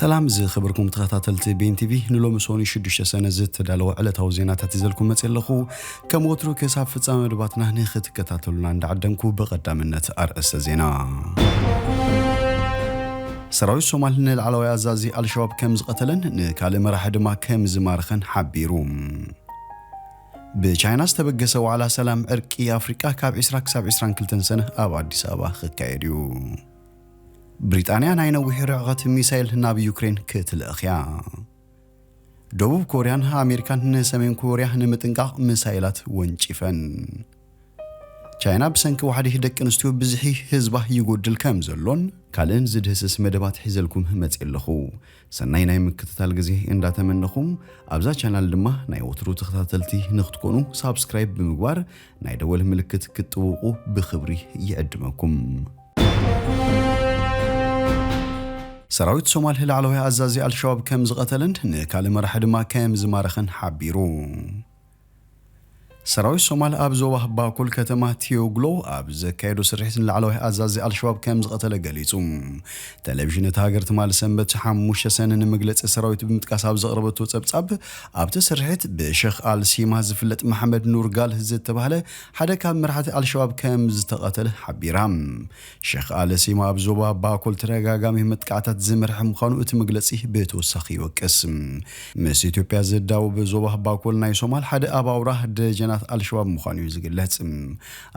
ሰላም ዝኽብርኩም ተኸታተልቲ ቤን ቲቪ፣ ንሎሚ ሶኒ ሽዱሽተ ሰነ ዝተዳለወ ዕለታዊ ዜናታት ይዘልኩም መጽእ ኣለኹ። ከም ወትሩ ክሳብ ፍጻመ መደባትና ንኽትከታተሉና እንዳዓደምኩ ብቐዳምነት ኣርእስተ ዜና። ሰራዊት ሶማል ንላዕለዋይ ኣዛዚ ኣልሸባብ ከም ዝቐተለን ንካልእ መራሒ ድማ ከም ዝማረኸን ሓቢሩ። ብቻይና ዝተበገሰ ዋዕላ ሰላም ዕርቂ ኣፍሪቃ ካብ ዕስራ ክሳብ ዕስራን ክልተን ሰነ ኣብ ኣዲስ ኣበባ ክካየድ እዩ። ብሪጣንያ ናይ ነዊሕ ርሕቐት ሚሳይል ናብ ዩክሬን ክትልእኽ እያ። ደቡብ ኮርያን ኣሜሪካን ንሰሜን ኮርያ ንምጥንቃቕ ሚሳይላት ወንጪፈን። ቻይና ብሰንኪ ዋሕዲ ደቂ ኣንስትዮ ብዝሒ ህዝባ ይጎድል ከም ዘሎን ካልእን ዝድህስስ መደባት ሒዘልኩም መጽእ ኣለኹ። ሰናይ ናይ ምክትታል ግዜ እንዳተመነኹም፣ ኣብዛ ቻናል ድማ ናይ ወትሩ ተኸታተልቲ ንክትኮኑ ሳብስክራይብ ብምግባር ናይ ደወል ምልክት ክትጥውቑ ብኽብሪ ይዕድመኩም። ሰራዊት ሶማል ላዕለዋይ ኣዛዚ ኣልሸባብ ከም ዝቐተለን ንካልእ መራሒ ድማ ከም ዝማረኸን ሓቢሩ። ሰራዊት ሶማል ኣብ ዞባ ባኮል ከተማ ቲዮግሎ ኣብ ዘካየዶ ስርሒት ንላዕለዋይ ኣዛዚ ኣልሸባብ ከም ዝቐተለ ገሊጹ። ቴሌቪዥን እታ ሃገር ትማሊ ሰንበት ሓሙሽተ ሰነ ንመግለጺ ሰራዊት ብምጥቃስ ኣብ ዘቕረበቶ ጸብጻብ፣ ኣብቲ ስርሒት ብሸኽ ኣል ሲማ ዝፍለጥ መሓመድ ኑር ጋል ዝተባህለ ሓደ ካብ መራሕቲ ኣልሸባብ ከም ዝተቐተለ ሓቢራ። ሸኽ ኣል ሲማ ኣብ ዞባ ባኮል ተደጋጋሚ መጥቃዕታት ዝመርሐ ምዃኑ እቲ መግለጺ ብተወሳኺ ይወቅስ። ምስ ኢትዮጵያ ዝዳወብ ዞባ ባኮል ናይ ሶማል ሓደ ኣብ ኣውራ ደጀናት ኣልሸባብ ምዃኑ እዩ ዝግለጽ።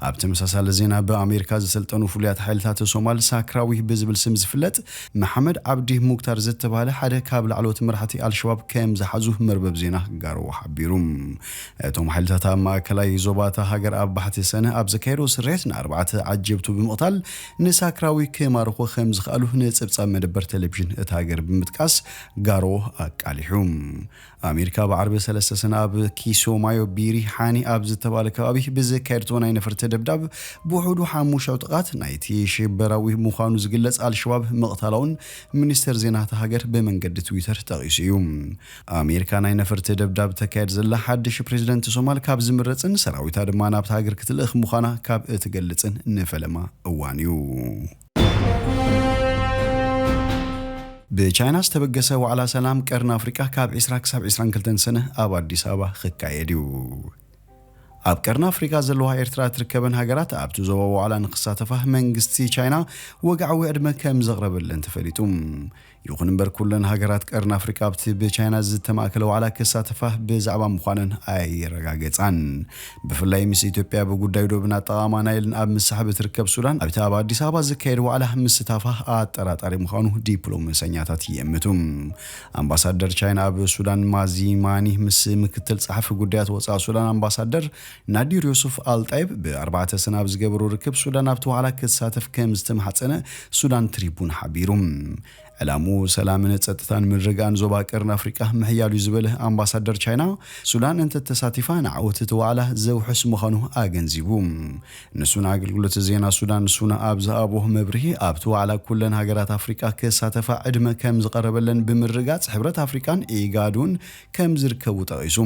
ኣብ ተመሳሳሊ ዜና፣ ብኣሜሪካ ዝሰልጠኑ ፍሉያት ሓይልታት ሶማል ሳክራዊ ብዝብል ስም ዝፍለጥ መሓመድ ዓብዲ ሙክታር ዝተባህለ ሓደ ካብ ላዕለዎት መራሕቲ ኣልሸባብ ከም ዝሓዙ መርበብ ዜና ጋሮ ሓቢሩ። እቶም ሓይልታት ኣብ ማእከላይ ዞባ እታ ሃገር ኣብ ባሕቲ ሰነ ኣብ ዘካየዶ ስርሒት ንኣርባዕተ ዓጀብቱ ብምቕታል ንሳክራዊ ክማርኹ ከም ዝኽኣሉ ንጸብጻብ መደበር ቴሌቪዥን እታ ሃገር ብምጥቃስ ጋሮ ኣቃሊሑ። ኣሜሪካ ብዓርቢ ሰለስተ ሰነ ኣብ ኪሶማዮ ቢሪ ሓኒ ኣብ ዝተባህለ ከባቢ ብዘካየድቶ ናይ ነፈርቲ ደብዳብ ብውሕዱ ሓሙሽተ ዕጡቓት ናይቲ ሽበራዊ ምዃኑ ዝግለጽ ኣልሸባብ ምቕታላውን ሚኒስተር ዜና እታ ሃገር ብመንገዲ ትዊተር ጠቒሱ እዩ። ኣሜሪካ ናይ ነፈርቲ ደብዳብ ተካየድ ዘላ ሓድሽ ፕሬዚደንት ሶማል ካብ ዝምረጽን ሰራዊታ ድማ ናብታ ሃገር ክትልእኽ ምዃና ካብ እትገልጽን ንፈለማ እዋን እዩ። ብቻይና ዝተበገሰ ዋዕላ ሰላም ቀርኒ ኣፍሪቃ ካብ ዕስራ ክሳብ ዕስራን ክልተን ሰነ ኣብ ኣዲስ ኣበባ ክካየድ እዩ። ኣብ ቀርኒ ኣፍሪቃ ዘለዋ ኤርትራ ትርከበን ሃገራት ኣብቲ ዞባ ዋዕላ ንክሳተፋ መንግስቲ ቻይና ወግዓዊ ዕድመ ከም ዘቕረበለን ተፈሊጡ። ይኹን እምበር ኩለን ሃገራት ቀርኒ ኣፍሪቃ ኣብቲ ብቻይና ዝተማእከለ ዋዕላ ክሳተፋ ብዛዕባ ምዃነን ኣይረጋገጻን። ብፍላይ ምስ ኢትዮጵያ ብጉዳይ ዶብን ኣጠቓቕማ ናይልን ኣብ ምስሓብ እትርከብ ሱዳን ኣብቲ ኣብ ኣዲስ ኣበባ ዝካየድ ዋዕላ ምስታፋ ኣጠራጣሪ ምዃኑ ዲፕሎማሰኛታት ይእምቱ። ኣምባሳደር ቻይና ኣብ ሱዳን ማዚማኒ ምስ ምክትል ጸሓፊ ጉዳያት ወጻኢ ሱዳን ኣምባሳደር ናዲር ዮሱፍ ኣልጣይብ ብኣርባዕተ ሰነ ኣብ ዝገበሩ ርክብ ሱዳን ኣብቲ ዋዕላ ክትሳተፍ ከም ዝተማሕጸነ ሱዳን ትሪቡን ሓቢሩ። ዕላምኡ ሰላምን ጸጥታን ምርግጋእን ዞባ ቀርኒ ኣፍሪቃ ምሕያል እዩ ዝበለ ኣምባሳደር ቻይና፣ ሱዳን እንተተሳቲፋ ንዓወት እቲ ዋዕላ ዘውሕስ ምዃኑ ኣገንዚቡ። ንሱና ኣገልግሎት ዜና ሱዳን ሱና ኣብ ዝሃቦ መብርሂ ኣብቲ ዋዕላ ኩለን ሃገራት ኣፍሪቃ ክሳተፋ ዕድመ ከም ዝቐረበለን ብምርጋጽ ሕብረት ኣፍሪቃን ኢጋድን ከም ዝርከቡ ጠቒሱ።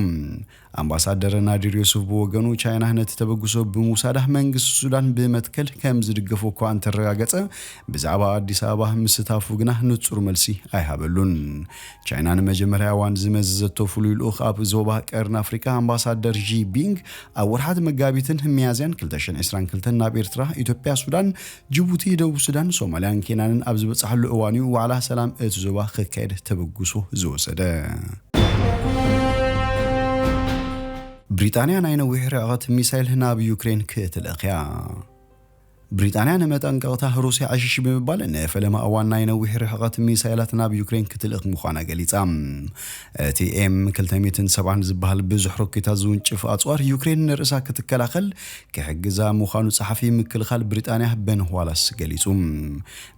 ኣምባሳደር ናዲር ዮሱፍ ብወገኑ ቻይና ነቲ ተበግሶ ብምውሳዳ መንግስቲ ሱዳን ብመትከል ከም ዝድገፎ እኳ እንተረጋገጸ ብዛዕባ ኣዲስ ኣበባ ምስታፉ ግና ንጹር መልሲ ኣይሃበሉን። ቻይና ንመጀመርያ እዋን ዝመዘዘቶ ፍሉይ ልኡኽ ኣብ ዞባ ቀርኒ ኣፍሪቃ ኣምባሳደር ዢ ቢንግ ኣብ ወርሓት መጋቢትን ሚያዝያን ክልተ ሽሕን ዕስራን ክልተን ናብ ኤርትራ፣ ኢትዮጵያ፣ ሱዳን፣ ጅቡቲ፣ ደቡብ ሱዳን፣ ሶማልያን ኬንያንን ኣብ ዝበጻሕሉ እዋን እዩ ዋዕላ ሰላም እቲ ዞባ ክካየድ ተበግሶ ዝወሰደ። ብሪጣንያ ናይ ነዊሕ ርሕቐት ሚሳይል ናብ ዩክሬን ክትልእኽ እያ። ብሪጣንያ ንመጠንቀቕታ ሩስያ ዕሽሽ ብምባል ንፈለማ እዋን ናይ ነዊሕ ርሕቐት ሚሳይላት ናብ ዩክሬን ክትልእኽ ምዃና ገሊጻ። እቲ ኤም ክልተ ሚእትን ሰብዓን ዝበሃል ብዙሕ ሮኬታት ዝውንጭፍ ኣጽዋር ዩክሬን ንርእሳ ክትከላኸል ክሕግዛ ምዃኑ ጸሓፊ ምክልኻል ብሪጣንያ በን ዋላስ ገሊጹ።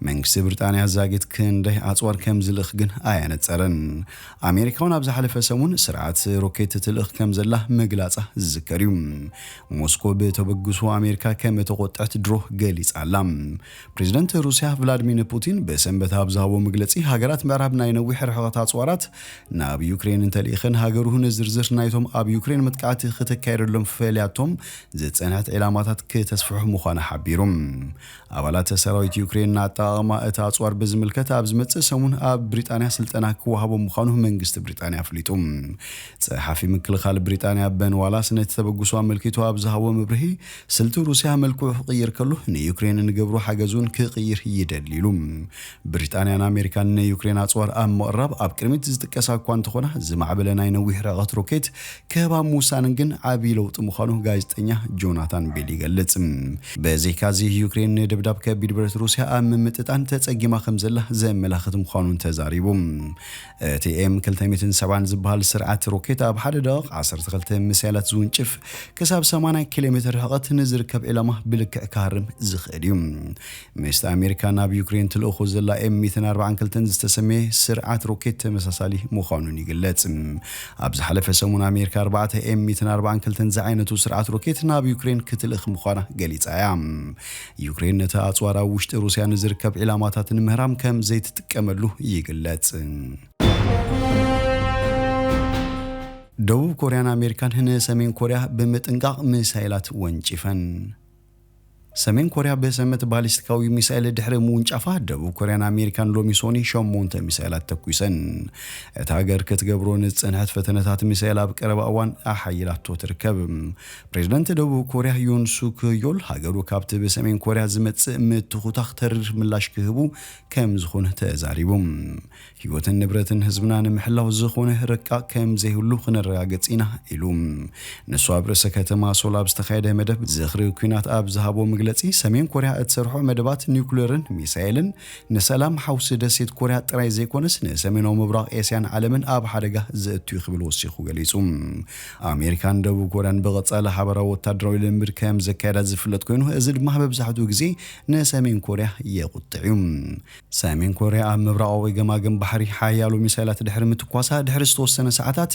መንግስቲ ብሪጣንያ ዛጊት ክንደይ ኣጽዋር ከም ዝልእኽ ግን ኣየነጸረን። ኣሜሪካ እውን ኣብ ዝሓለፈ ሰሙን ስርዓት ሮኬት ትልእኽ ከም ዘላ ምግላጻ ዝዝከር እዩ። ሞስኮ ብተበግሶ ኣሜሪካ ከም እተቖጥዐት ድሮ ገሊጻ ኣላ። ፕሬዝደንት ሩስያ ቭላድሚር ፑቲን ብሰንበት ኣብ ዝሃቦ መግለጺ፣ ሃገራት ምዕራብ ናይ ነዊሕ ርሕቐት ኣጽዋራት ናብ ዩክሬን እንተልኢኸን፣ ሃገሩ ንዝርዝር ናይቶም ኣብ ዩክሬን መጥቃዕቲ ክተካየደሎም ፈልያቶም ዝጸንሐት ዒላማታት ክተስፍሑ ምዃና ሓቢሩ። ኣባላት ሰራዊት ዩክሬን ንኣጠቓቕማ እቲ ኣጽዋር ብዝምልከት ኣብ ዝመጽእ ሰሙን ኣብ ብሪጣንያ ስልጠና ክወሃቦም ምዃኑ መንግስቲ ብሪጣንያ ኣፍሊጡ። ጸሓፊ ምክልኻል ብሪጣንያ በን ዋላስ ነቲ ተበግሶ ኣመልኪቱ ኣብ ዝሃቦ መብርሂ፣ ስልቲ ሩስያ መልክዑ ክቕይር ከሎ፣ ንዩክሬን እንገብሮ ሓገዝ እውን ክቕይር ይደሊ ኢሉ። ብሪጣንያን ኣሜሪካን ንዩክሬን ኣጽዋር ኣብ ምቕራብ ኣብ ቅድሚት ዝጥቀሳ እኳ እንተኾና፣ ዝማዕበለ ናይ ነዊሕ ርሕቐት ሮኬት ክህባ ምውሳንን ግን ዓብዪ ለውጢ ምዃኑ ጋዜጠኛ ጆናታን ቤል ይገልጽ። በዘይካዚ፣ ዩክሬን ንደብዳብ ከቢድ ብረት ሩስያ ኣብ ምምጥጣን ተጸጊማ ከም ዘላ ዘመላኽት ምዃኑን ተዛሪቡ። እቲ ኤም ክልተ ሚእትን ሰብዓን ዝበሃል ስርዓት ሮኬት ኣብ ሓደ ደቂቕ ዓሰርተ ክልተ ሚሳይላት ዝውንጭፍ፣ ክሳብ ሰማንያ ኪሎ ሜትር ርሕቐት ንዝርከብ ዒላማ ብልክዕ ክሃርም ዝኽእል እዩ። ምስቲ ኣሜሪካ ናብ ዩክሬን ትልእኾ ዘላ ኤም ሚእትን ኣርባዓን ክልተን ዝተሰመየ ስርዓት ሮኬት ተመሳሳሊ ምዃኑን ይግለጽ። ኣብ ዝሓለፈ ሰሙን ኣሜሪካ ኣርባዕተ ኤም ሚእትን ኣርባዓን ክልተን ዝዓይነቱ ስርዓት ሮኬት ናብ ዩክሬን ክትልእኽ ምዃና ገሊጻ እያ። ዩክሬን ነቲ ኣጽዋር ኣብ ውሽጢ ሩስያ ንዝርከብ ዒላማታት ንምህራም ከም ዘይትጥቀመሉ ይግለጽ። ደቡብ ኮርያን ኣሜሪካን ንሰሜን ኮርያ ብምጥንቃቕ ሚሳይላት ወንጪፈን። ሰሜን ኮርያ ብሰንበት ባሊስቲካዊ ሚሳይል ድሕሪ ምውንጫፋ፣ ደቡብ ኮርያን ኣሜሪካን ሎሚ ሶኒ ሸሞንተ ሚሳይላት ተኩሰን። እታ ሃገር ክትገብሮ ንዝጸንሐት ፈተነታት ሚሳይል ኣብ ቀረባ እዋን ኣሓይላቶ ትርከብ። ፕሬዝደንት ደቡብ ኮርያ ዩን ሱክ ዮል፣ ሃገሩ ካብቲ ብሰሜን ኮርያ ዝመጽእ ምትኹታኽ ተሪር ምላሽ ክህቡ ከም ዝኾነ ተዛሪቡ። ህይወትን ንብረትን ህዝብና ንምሕላው ዝኾነ ረቃቕ ከም ዘይህሉ ክነረጋግጽ ኢና ኢሉ። ንሱ ኣብ ርእሰ ከተማ ሶል ኣብ ዝተኻየደ መደብ ዝኽሪ ኲናት ኣብ ዝሃቦ መግለጺ፣ ሰሜን ኮርያ እትሰርሖ መደባት ኒውክሌርን ሚሳኤልን ንሰላም ሓውሲ ደሴት ኮርያ ጥራይ ዘይኮነስ፣ ንሰሜናዊ ምብራቕ ኤስያን ዓለምን ኣብ ሓደጋ ዘእቱ እዩ ክብል ወሲኹ ገሊጹ። ኣሜሪካን ደቡብ ኮርያን ብቐጻሊ ሓበራዊ ወታደራዊ ልምምድ ከም ዘካየዳ ዝፍለጥ ኮይኑ፣ እዚ ድማ መብዛሕትኡ ግዜ ንሰሜን ኮርያ የቑጥዕ እዩ። ሰሜን ኮርያ ኣብ ምብራቓዊ ገማግም ባሕሪ ሓያሎ ሚሳይላት ድሕሪ ምትኳሳ፣ ድሕሪ ዝተወሰነ ሰዓታት፣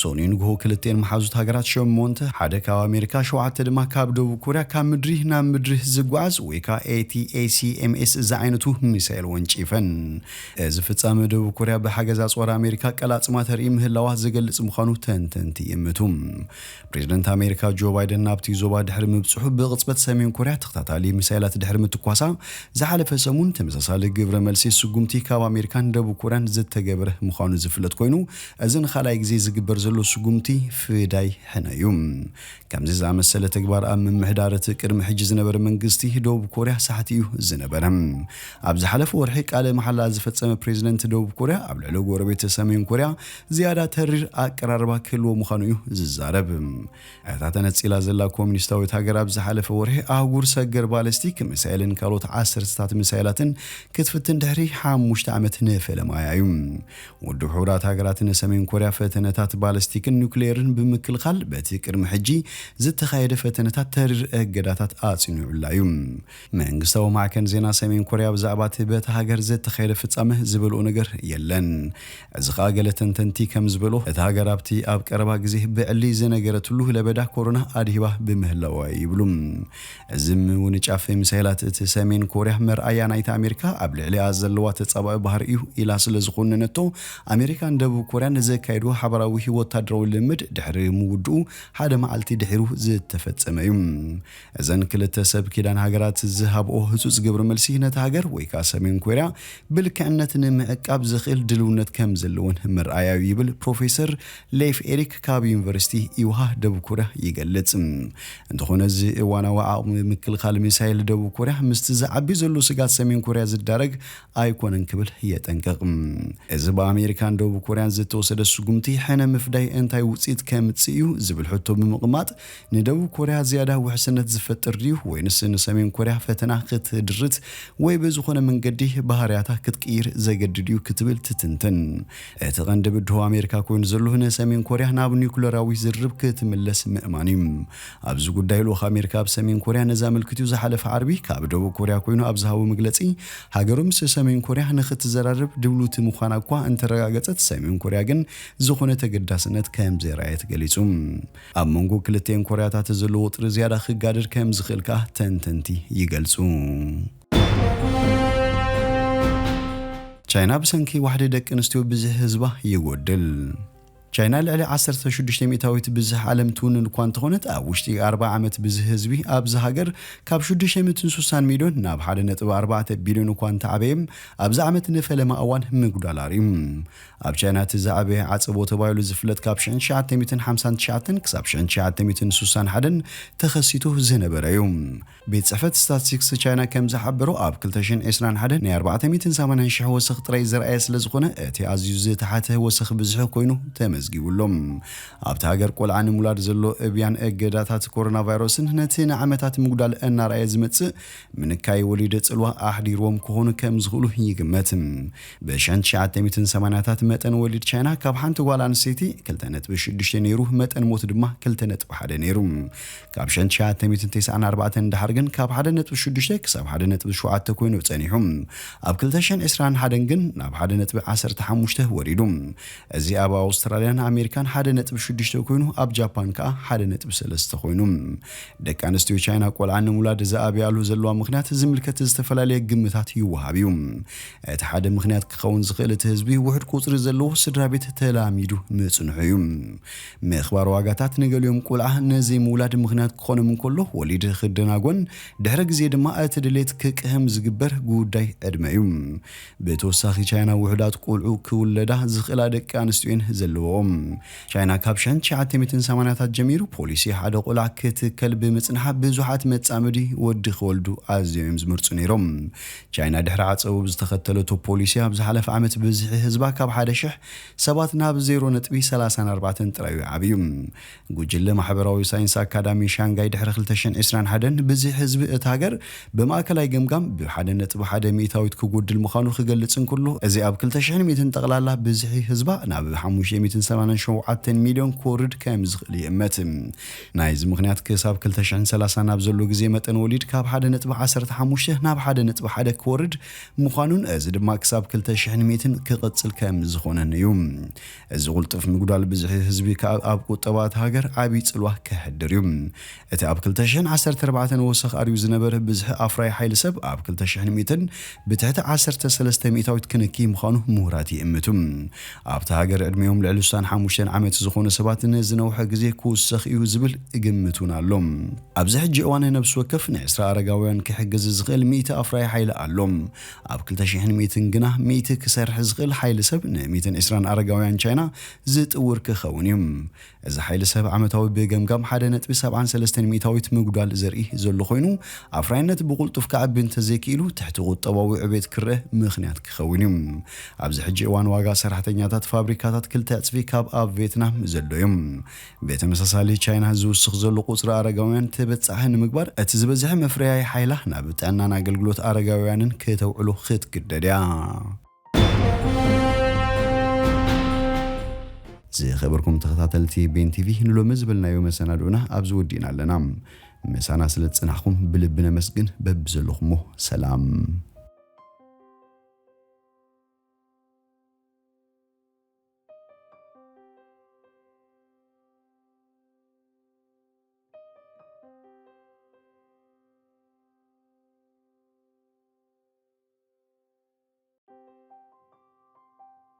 ሶኒ ንግሆ፣ ክልቲኤን መሓዙት ሃገራት ሸሞንተ፣ ሓደ ካብ ኣሜሪካ፣ ሸውዓተ ድማ ካብ ደቡብ ኮርያ፣ ካብ ምድሪ ናብ ምድሪ ዝጓዓዝ ወይ ከዓ ኤቲኤሲኤምኤስ ዝዓይነቱ ሚሳይል ወንጪፈን። እዚ ፍጻመ፣ ደቡብ ኮርያ ብሓገዝ ኣጽዋር ኣሜሪካ ቀላጽማ ተርኢ ምህላዋ ዝገልጽ ምዃኑ ተንተንቲ ይእምቱ። ፕሬዝደንት ኣሜሪካ ጆ ባይደን ናብቲ ዞባ ድሕሪ ምብጽሑ፣ ብቕጽበት ሰሜን ኮርያ ተኸታታሊ ሚሳይላት ድሕሪ ምትኳሳ፣ ዝሓለፈ ሰሙን ተመሳሳሊ ግብረ መልሲ ስጉምቲ ካብ ኣሜሪካን ደቡብ ኮርያን ዝተገበረ ምዃኑ ዝፍለጥ ኮይኑ፣ እዚ ንኻልኣይ ግዜ ዝግበር ዘሎ ስጉምቲ ፍዳይ ሕነ እዩ። ከምዚ ዝኣመሰለ ተግባር ኣብ ምምሕዳር እቲ ቅድሚ ሕጂ ዝነበረ መንግስቲ ደቡብ ኮርያ ሳሕቲ እዩ ዝነበረ። ኣብ ዝሓለፈ ወርሒ ቃለ መሓላ ዝፈጸመ ፕሬዝደንት ደቡብ ኮርያ፣ ኣብ ልዕሊ ጎረቤት ሰሜን ኮርያ ዝያዳ ተሪር ኣቀራርባ ክህልዎ ምዃኑ እዩ ዝዛረብ። እታ ተነጺላ ዘላ ኮሚኒስታዊት ሃገር፣ ኣብ ዝሓለፈ ወርሒ ኣህጉር ሰገር ባለስቲክ ሚሳኤልን ካልኦት ዓሰርተታት ሚሳኤላትን ክትፍትን ድሕሪ ሓሙሽተ ዓመት ንፈለማያ እዩ። ውድብ ሕቡራት ሃገራት ንሰሜን ኮርያ ፈተነታት ባለስቲክን ኑክሌርን ብምክልኻል፣ በቲ ቅድሚ ሕጂ ዝተኻየደ ፈተነታት ተሪር እገዳታት ኣጽኒዑላ እዩ። መንግስታዊ ማዕከን ዜና ሰሜን ኮርያ ብዛዕባ እቲ በታ ሃገር ዝተኻየደ ፍጻመ ዝበልኦ ነገር የለን። እዚ ኸኣ፣ ገለ ተንተንቲ ከም ዝበሎ፣ እታ ሃገር ኣብቲ ኣብ ቀረባ ግዜ ብዕሊ ዝነገረትሉ ለበዳ ኮሮና ኣድሂባ ብምህላዋ ይብሉ። እዚ ምውንጫፍ ሚሳይላት እቲ ሰሜን ኮርያ መርኣያ ናይቲ ኣሜሪካ ኣብ ልዕሊኣ ዘለዋ ተጻባኢ ባህሪ እዩ ኢላ ስለ ዝኾነነቶ፣ ኣሜሪካን ደቡብ ኮርያን ዘካየድዎ ሓባራዊ ወታደራዊ ልምድ ድሕሪ ምውድኡ ሓደ መዓልቲ ድሒሩ ዝተፈጸመ እዩ። እዘን ክልተ ሰብ ኪዳን ሃገራት ዝሃብኦ ህጹጽ ግብረ መልሲ፣ ነታ ሃገር ወይ ከኣ ሰሜን ኮርያ ብልክዕነት ንምዕቃብ ዘኽእል ድልውነት ከም ዘለወን መርኣያ እዩ ይብል ፕሮፌሰር ሌፍ ኤሪክ ካብ ዩኒቨርሲቲ ኢውሃ ደቡብ ኮርያ ይገልጽ። እንተኾነ፣ እዚ እዋናዊ ዓቕሚ ምክልኻል ሚሳይል ደቡብ ኮርያ ምስቲ ዝዓቢ ዘሎ ስጋት ሰሜን ኮርያ ዝዳረግ ኣይኮነን ክብል የጠንቅቕ። እዚ ብኣሜሪካን ደቡብ ኮርያን ዝተወሰደ ስጉምቲ ሕነ ምፍዳይ እንታይ ውጽኢት ከምጽእ እዩ ዝብል ሕቶ ብምቕማጥ፣ ንደቡብ ኮርያ ዝያዳ ውሕስነት ዝፈጥር ድዩ ወይንስ ንሰሜን ኮርያ ፈተና ክትድርት ወይ ብዝኾነ መንገዲ ባህርያታ ክትቅይር ዘገድድ እዩ ክትብል ትትንትን። እቲ ቀንዲ ብድሆ ኣሜሪካ ኮይኑ ዘሎ፣ ንሰሜን ኮርያ ናብ ኒውክለራዊ ዝርርብ ክትምለስ ምእማን እዩ። ኣብዚ ጉዳይ፣ ልኡኽ ኣሜሪካ ኣብ ሰሜን ኮርያ ነዚ ኣመልኪቱ ዝሓለፈ ዓርቢ ካብ ደቡብ ኮርያ ኮይኑ ኣብ ዝሃቦ መግለጺ፣ ሃገሩ ምስ ሰሜን ኮርያ ንክትዘራረብ ድልውቲ ምዃና እኳ እንተረጋገጸት፣ ሰሜን ኮርያ ግን ዝኾነ ተገዳስነት ከም ዘየርኣየት ገሊጹ። ኣብ መንጎ ክልቲኤን ኮርያታት ዘሎ ወጥሪ ዝያዳ ክጋደድ ከም ዝኽእል ከኣ ተንተንቲ ይገልጹ። ቻይና ብሰንኪ ዋሕዲ ደቂ ኣንስትዮ ብዝሒ ህዝባ ይጎድል። ቻይና ልዕሊ ዓሰርተ ሽዱሽተ ሚእታዊት ብዝሒ ዓለም ትውንን እኳ እንተኾነት፣ ኣብ ውሽጢ ኣርብዓ ዓመት ብዝሒ ህዝቢ ኣብዚ ሃገር ካብ ሽዱሽተ ሚእትን ስሳን ሚልዮን ናብ ሓደ ነጥቢ ኣርባዕተ ቢልዮን እኳ እንተዓበየ፣ ኣብዚ ዓመት ንፈለማ እዋን ምጉዳል ኣርእዩ። ኣብ ቻይና እቲ ዝዓበየ ዓጸቦ ተባሂሉ ዝፍለጥ ካብ ሽሕን ትሽዓተ ሚእትን ሓምሳን ትሽዓተን ክሳብ ሽሕን ትሽዓተ ሚእትን ስሳን ሓደን ተኸሲቱ ዝነበረ እዩ። ቤት ጽሕፈት ስታትስቲክስ ቻይና ከም ዝሓበሮ፣ ኣብ ክልተ ሽሕን ዕስራን ሓደን ናይ ኣርባዕተ ሚእትን ሰማንያን ሽሕ ወሰኽ ጥራይ ዝረኣየ ስለ ዝኾነ፣ እቲ ኣዝዩ ዝተሓተ ወሰኽ ብዝሒ ኮይኑ ተመዝጊቡ ኣሎ። ኣብቲ ሃገር ቆልዓ ንምውላድ ዘሎ እብያን እገዳታት ኮሮና ቫይረስን ነቲ ንዓመታት ምጉዳል እናረኣየ ዝመጽእ ምንካይ ወሊድ ጽልዋ ኣሕዲርዎም ክኾኑ ከም ዝኽእሉ ይግመት። ብሽሕን ትሽዓተ ሚእትን ሰማንያታት መጠን ወሊድ ቻይና ካብ ሓንቲ ጓል ኣንስተይቲ ክልተ ነጥቢ ሽዱሽተ ነይሩ፣ መጠን ሞት ድማ ክልተ ነጥቢ ሓደ ነይሩ። ካብ ሽሕን ትሽዓተ ሚእትን ተስዓን ኣርባዕተን ድሓር ግን ካብ ሓደ ነጥቢ ሽዱሽተ ክሳብ ሓደ ነጥቢ ሸውዓተ ኮይኑ ጸኒሑ። ኣብ ክልተ ሽሕን ዕስራን ሓደን ግን ናብ ሓደ ነጥቢ ዓሰርተ ሓሙሽተ ወሪዱ። እዚ ኣብ ኣውስትራልያን ኣሜሪካን ሓደ ነጥቢ ሽዱሽተ ኮይኑ፣ ኣብ ጃፓን ከኣ ሓደ ነጥቢ ሰለስተ ኮይኑ። ደቂ ኣንስትዮ ቻይና ቆልዓ ንምውላድ ዝኣብያሉ ዘለዋ ምኽንያት ዝምልከት ዝተፈላለየ ግምታት ይወሃብ እዩ። እቲ ሓደ ምኽንያት ክኸውን ዝኽእል፣ እቲ ህዝቢ ውሑድ ቁጽሪ ዘለዎ ስድራ ቤት ተላሚዱ ምጽንሑ እዩ። ምኽባር ዋጋታት ንገሊኦም ቆልዓ ነዘይ ምውላድ ምኽንያት ክኾኖም እንከሎ፣ ወሊድ ክደናጎን ድሕሪ ግዜ ድማ እቲ ድሌት ክቅህም ዝግበር ጉዳይ ዕድመ እዩ። ብተወሳኺ ቻይና ውሑዳት ቆልዑ ክውለዳ ዝኽእላ ደቂ ኣንስትዮ እየን ዘለዎም። ቻይና ካብ ሽሕን ትሽዓተ ሚእትን ሰማንያታት ጀሚሩ ፖሊሲ ሓደ ቆልዓ ክትከል ብምጽንሓ፣ ብዙሓት መጻምዲ ወዲ ክወልዱ ኣዝዮም እዮም ዝመርጹ ነይሮም። ቻይና ድሕሪ ዓጸቦ ብዝተኸተለቶ ፖሊሲ፣ ኣብ ዝሓለፈ ዓመት ብዝሒ ህዝባ ካብ ሓደ ሽሕ ሰባት ናብ ዜሮ ነጥቢ ሰላሳን ኣርባዕተን ጥራይ እዩ ዓብዩ። ጉጅለ ማሕበራዊ ሳይንስ ኣካዳሚ ሻንጋይ ድሕሪ ክልተ ሽሕን ዕስራን ሓደን ብዝሒ ህዝቢ እታ ሃገር ብማእከላይ ገምጋም ብሓደ ነጥቢ ሓደ ሚእታዊት ክጎድል ምዃኑ ክገልጽ እንከሎ፣ እዚ ኣብ ክልተ ሽሕን ሚእትን ጠቕላላ ብዝሒ ህዝባ ናብ ሓሙሽተ ሚእትን ሰማንያን ሸውዓተን ሚልዮን ክወርድ ከም ዝኽእል ይእመት። ናይዚ ምኽንያት ክሳብ ክልተ ሽሕን ሰላሳን ኣብ ዘሎ ግዜ መጠን ወሊድ ካብ ሓደ ነጥቢ ዓሰርተ ሓሙሽተ ናብ ሓደ ነጥቢ ሓደ ክወርድ ምዃኑን፣ እዚ ድማ ክሳብ ክልተ ሽሕን ሚእትን ክቕጽል ከም ዝኾነን እዩ። እዚ ቁልጡፍ ምጉዳል ብዝሒ ህዝቢ ከኣ ኣብ ቁጠባ እታ ሃገር ዓቢ ጽልዋ ከሕድር እዩ። እቲ ኣብ ክልተ ሽሕን ዓሰርተ ኣርባዕተን ወሰኽ ኣርዩ ዝነበረ ብዝሒ ኣፍራይ ሓይሊ ሰብ ኣብ ክልተ ሽሕን ሚእትን ብትሕቲ ዓሰርተ ሰለስተ ሚእታዊት ክንኪ ምዃኑ ምሁራት ይእምቱ። ኣብታ ሃገር ዕድሜኦም ልዕሊ ስሳን ሓሙሽተን ዓመት ዝኾኑ ሰባት ንዝነውሐ ግዜ ክውሰኽ እዩ ዝብል ግምት እውን ኣሎ። ኣብዚ ሕጂ እዋን ነብሲ ወከፍ ንዕስራ ኣረጋውያን ክሕግዝ ዝኽእል ሚእቲ ኣፍራይ ሓይሊ ኣሎ። ኣብ ክልተ ሽሕን ሚእትን ግና ሚእቲ ክሰርሕ ዝኽእል ሓይሊ ሰብ ንሚእትን ዕስራን ኣረጋውያን ቻይና ዝጥውር ክኸውን እዩ። እዚ ሓይሊ ሰብ ዓመታዊ ብገምጋም ሓደ ነጥቢ ሰብዓን ሰለስተን ሚእታዊት ምጉዳል ዘርኢ ዘሎ ኮይኑ፣ ኣፍራይነት ብቑልጡፍ ክዓቢ እንተዘይክኢሉ፣ ትሕቲ ቁጠባዊ ዕቤት ክረአ ምኽንያት ክኸውን እዩ። ኣብዚ ሕጂ እዋን ዋጋ ሰራሕተኛታት ፋብሪካታት ክልተ ዕጽፊ ካብ ኣብ ቬትናም ዘሎ እዩ። ብተመሳሳሊ፣ ቻይና ዝውስኽ ዘሎ ቁጽሪ ኣረጋውያን ተበጻሒ ንምግባር፣ እቲ ዝበዝሐ መፍረያይ ሓይላ ናብ ጥዕናን ኣገልግሎት ኣረጋውያንን ከተውዕሎ ክትግደድ እያ። ዝኸበርኩም ተኸታተልቲ ቤን ቲቪ፣ ንሎሚ ዝበልናዮ መሰናድኦና ኣብዚ ወዲእና ኣለና። ምሳና ስለ ዝጸናሕኩም ብልቢ ነመስግን። በብዘለኹሞ ሰላም።